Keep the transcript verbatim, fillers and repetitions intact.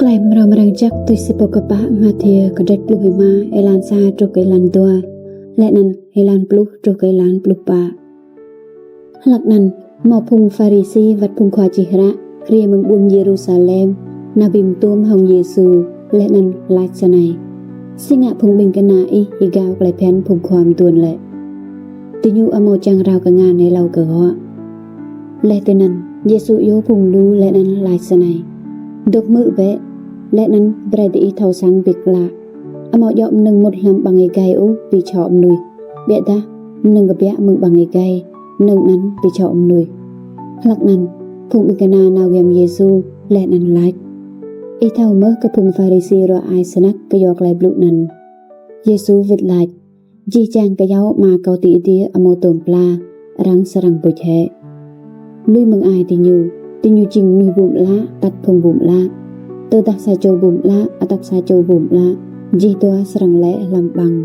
Klei mrâo mrang jăk tui si pô kpă Mathiơ kdrêč pluh êma, êlan sa truh kơ êlan dua, leh anăn êlan pluh truh kơ êlan pluh pă. Hlăk anăn, mâo phung Pharisi wăt phung khua čih hră hriê mơ̆ng ƀuôn Yêrusalem nao bi mtuôm hŏng Yêsu, leh anăn lač snei: Si ngă phung ƀĭng kna ih êgao klei bhiăn phung khua mduôn lĕ? Diñu amâo čiăng rao kngan êlâo kơ gŏ. Leh tinăn, Yêsu iêu phung lu leh anăn lač snei: Dôk hmư̆ bĕ, leh anăn brei diih thâo săng bi klă. Amâo djŏ mnơ̆ng mŭt hlăm ƀăng êgei ôh bi čhŏ mnuih, ƀiădah mnơ̆ng kbiă mơ̆ng ƀăng êgei, mnơ̆ng anăn bi čhŏ mnuih. Hlăk anăn, phung ƀĭng kna nao giăm Yêsu leh anăn lač: Ih thâo mơh kơ phung Pharisi ruă ai snăk kyua klei blŭ anăn. Yêsu wĭt lač: Jih jang kyâo Ama kâo ti adiê amâo tuôm pla, arăng srăng buč hĕ. Lui mơ̆ng ai diñu, diñu jing mnuih bum ală atăt phung bum ală. Tơdah sa čô bum ală atăt sa čô bum ală, jih dua srăng lĕ hlăm ƀăng.